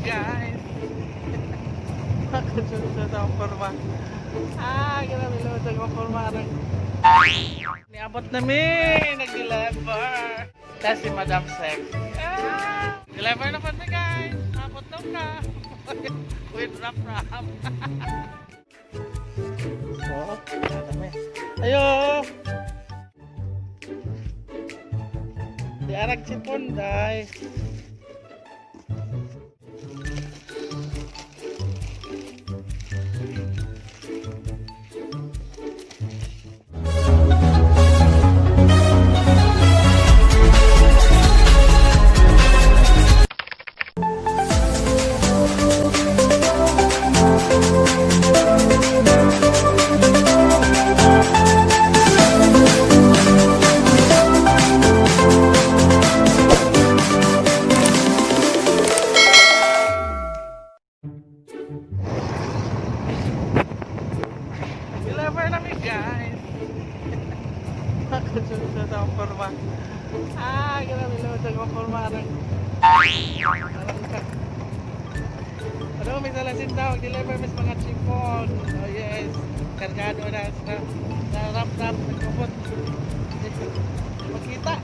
Guys. Nakasunod sa akong forma. Ah, grabe naman sa akong forma. Niabot namin! Nag-deliver! Tapos si Madam Sex. Ah! Deliver na pa mi, guys! Abot na ka! With rap rap. So, kami. Ayo! Di arag chiffon, day. Deliver namin, guys. Nakasunod sa akong forma. Ah, grabe naman sa akong forma. Ano, may salasin daw. Deliver mis mga chiffon. Oh yes. Kargado na sa na rap rap. Nagpupot. Magkita.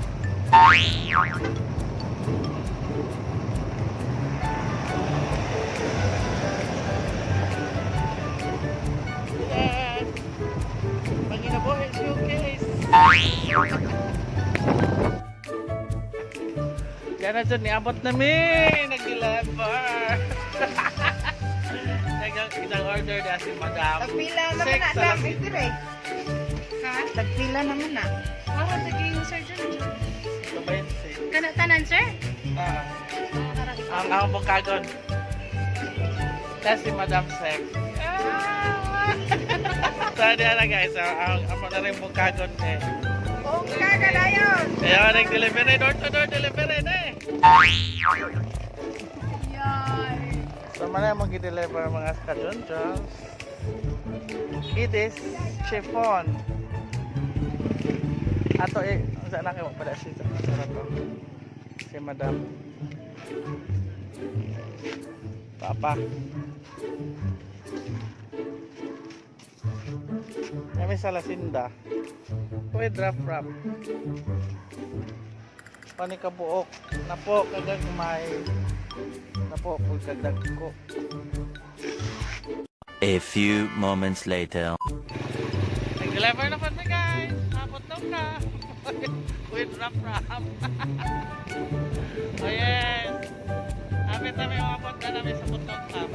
Yes. Panginabuhi showcase. Yan na dyan, niabot namin! Nag-deliver! Isang order na si Madam. Tagpila naman Sex na, sa dam, lasin. ito eh. Ha? Tagpila naman na. Oh, naging sir John. Ito ba yun, si? Kana tanan, sir? Ah, ang ang bukagon. Tapos si Madam Sex. Ah! So, di na guys, ang na rin bukagon eh. Kung kagadayon! Kaya nag-deliver eh, door to door delivery na eh. Yay. So, man mag-deliver mga ka-John. It is chiffon. Ato eh, saan na kayo pala si sa to? Si Madam. Papa. Kami sa Lasinda. With rap rap. Panikabuok. Napo, kagagmay. Napo, pagkadagko. A few moments later. Nag-deliver na pa mi, guys. Abot na ka. With rap rap. Oh yes. Apit namin umabot na namin sa Putok Cup.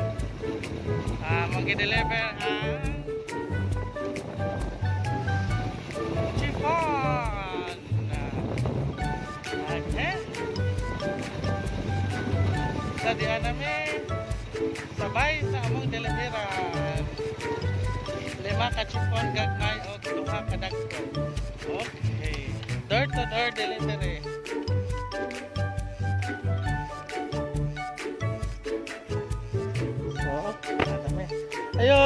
Ah, mag-deliver ang chiffon. Okay. Sa diyan namin sabay sa among deliveran. Lima ka chiffon gagmay og duha ka dagko. Okay. Door to door delivery. So, dami. Ayo.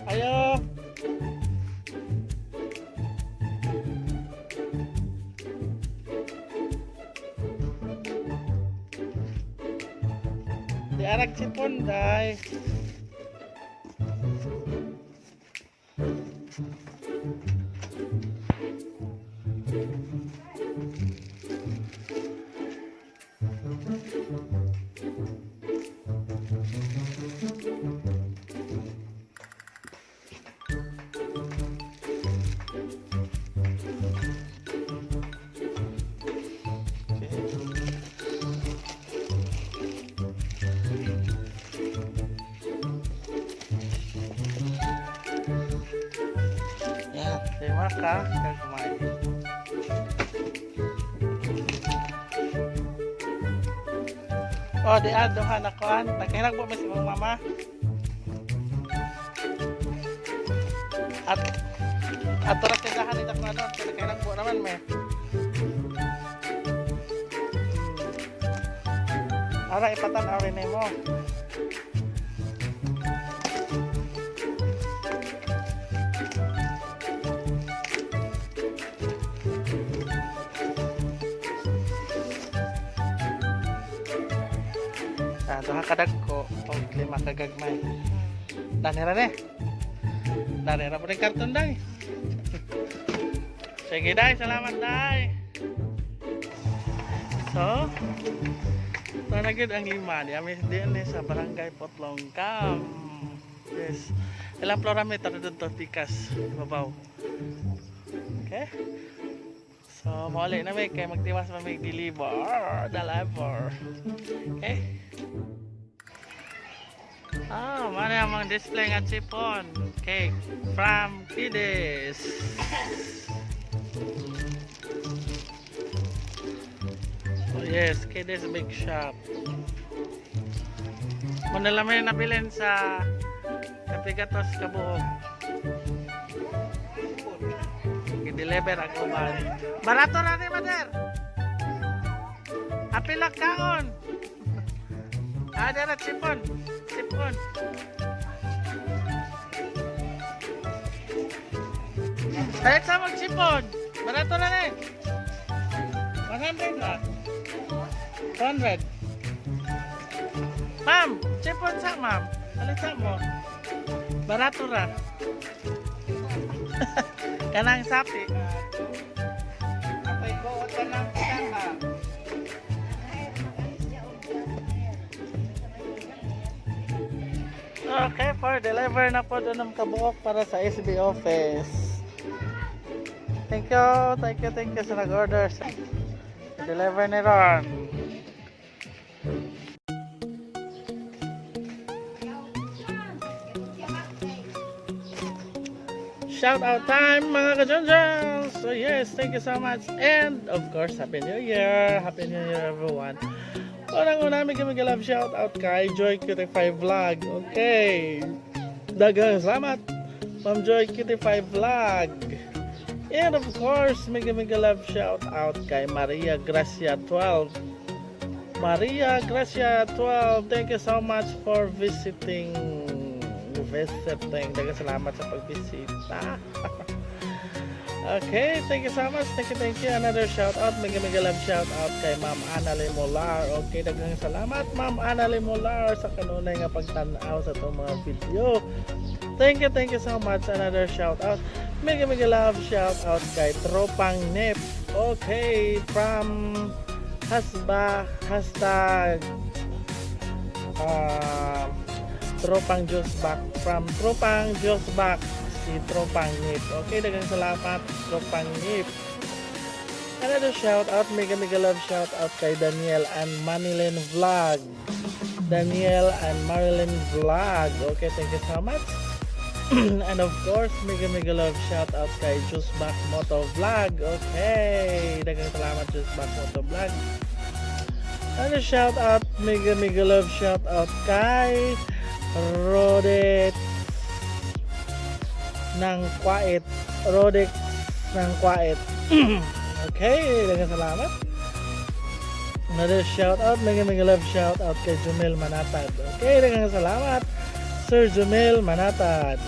Ayo. Di arag chiffon, day. Okay. Yan, lima ka kagmay. Oh, di ado ka na kuan. Nagkahirag mo si mong mama. At ato ra tindahan ni Dakno doon. Nagkahirag po naman me. Ara ipatan-aw rin mo. Sa duha ka dagko og lima ka gagmay. Dani ra ni. Dani ra po rin karton, day. Sige, day, salamat, day. So, ito na gud ang lima. Di ami diin ni sa Barangay Potlongkam. Yes. Ilang floor ami tara dito pikas ibabaw. Okay? So, mauli na mi kay magtiwas pa mi deliver, deliver. Okay? Ah, mao na ang mga display nga chiffon cake from Kidis. Oh yes, Kidis Big Shop. Mao na lang may nabilin sa kapigatos kabuok. I-deliver ang uban. Barato na ni, Mader. Apila kaon. Ah, dara chiffon. Chiffon. Palit sa mag chiffon. Barato na ni. 100 na. 200. Ma'am, chiffon sa, ma'am. Palit sa mo. Barato ra. Kanang sapi. Ako'y buot ka ng kasama. Okay, for deliver na po doon ang kabuok para sa SB office. Thank you, thank you, thank you sa nag-order. Deliver ni Ron. Shout out time, mga kajonjons! So yes, thank you so much. And of course, Happy New Year! Happy New Year, everyone! Unang-una, may love shout out kay Joy Cutie 5 Vlog. Okay. Daghang salamat, Ma'am Joy Cutie 5 Vlog. And of course, mega mega love shout out kay Maria Gracia 12. Maria Gracia 12, thank you so much for visiting. Visiting. Daghang salamat sa pagbisita. Okay, thank you so much. Thank you, thank you. Another shout out, mega mega love shout out kay Ma'am Ana Lemolar. Okay, daghang salamat, Ma'am Ana Lemolar, sa kanunay nga pagtan-aw sa atong mga video. Thank you so much. Another shout out. Mega mega love shout out kay Tropang Nip. Okay, from Hasba #TropangJosBak, from Tropang Josbak, si Tropang Nip. Okay, daghang salamat, Tropang Nip. Another shout out, mega mega love shout out kay Daniel and Manilyn Vlog. Daniel and Marilyn Vlog. Okay, thank you so much. And of course, mega mega love shout out kay Jusbak Moto Vlog. Okay, daghang salamat, Jusbak Moto Vlog. Another shout out, mega mega love shout out kay Rodet ng Kwait. Rodex ng Kwait. Okay, daghang salamat. Another shout out, mega mega love shout out kay Jumel Manatad. Okay, daghang salamat, Sir Jumel Manatad.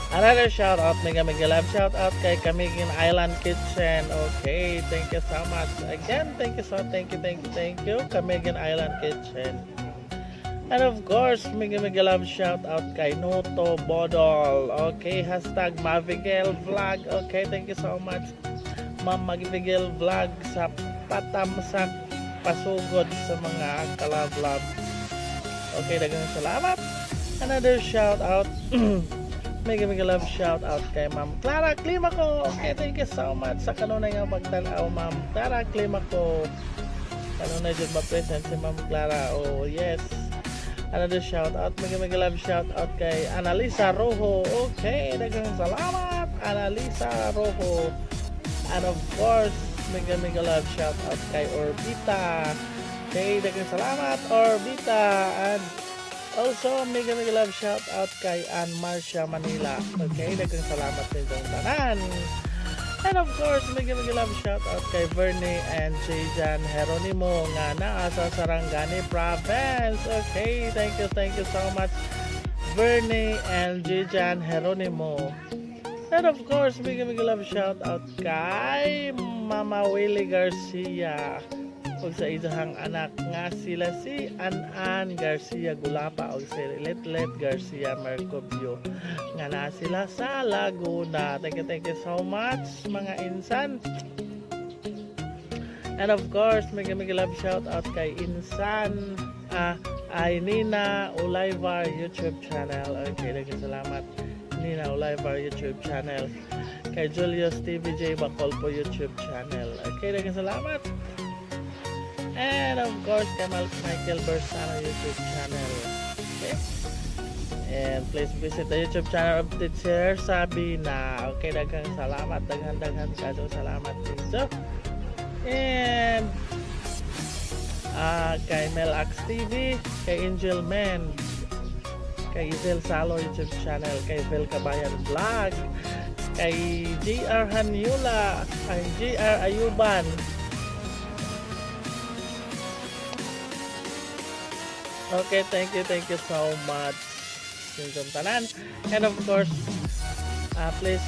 Another shout out, mega mega love shout out kay Camiguin Island Kitchen. Okay, thank you so much. Again, thank you so, thank you, thank you, thank you, Camiguin Island Kitchen. And of course, mega mega love shout out kay Noto Bodol. Okay, #Mavigel Vlog. Okay, thank you so much, Ma'am Mavigel Vlog, sa patamsak pasugod sa mga kalab-lab. Okay, daghang salamat. Another shout out, mega mega love shout out kay Ma'am Clara Climaco. Okay, thank you so much sa kanunay nga pagtanaw, Ma'am Clara Climaco. Kanunay jud ma-present si Ma'am Clara. Oh, yes. Another shout out, mega mega love shout out kay Analisa Rojo. Okay, daghang salamat, Analisa Rojo. And of course, mega mega love shout out kay Orbita. Okay, daghang salamat, Orbita. And also, mega mega love shout out kay Ann Marcia Manila. Okay, daghang salamat ninyong tanan. And of course, mega mega love shout out kay Bernie and Jajan Geronimo nga naa sa Sarangani Province. Okay, thank you so much, Bernie and Jajan Geronimo. And of course, mega mega love shout out kay Mama Willie Garcia. ug sa iyang anak nga sila si An-An Garcia Gulapa ug si Letlet Garcia Mercobio nga naa sila sa Laguna. Thank you so much, mga insan. And of course, mega mega love shout out kay Insan ay Nina Olivar YouTube channel. Okay, daghang salamat, Nina Olivar YouTube channel. Kay Julius TVJ Bacolpo YouTube channel. Okay, daghang salamat. And of course, kay Michael Bersano YouTube channel. Okay. And please visit the YouTube channel of Teacher Sabina. Okay, daghang salamat. Daghan daghan kaayong salamat ninyo. And kay Mel Ax TV, kay Angel Man, kay Izel Salo YouTube channel, kay Phil Kabayan Vlog, kay JR Hanyula, ay JR Ayuban. Okay, thank you so much, inyong tanan. And of course, please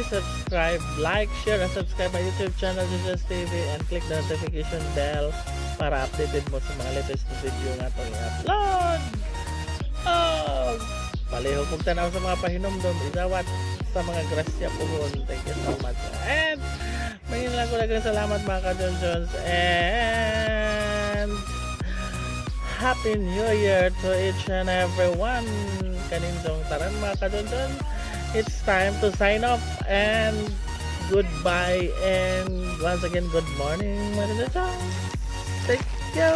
subscribe, like, share, and subscribe my YouTube channel, Jesus TV, and click the notification bell para updated mo sa mga latest na video nga itong i-upload. Oh, palihog kong tanaw sa mga pahinumdom, isawat sa mga grasya puhon. Thank you so much. And maraming lang ko daghang salamat, mga ka-John. And Happy New Year to each and every one. Kaninyong tanan, mga ka-John. It's time to sign off and goodbye and once again, good morning, mga ka-John. Thank you.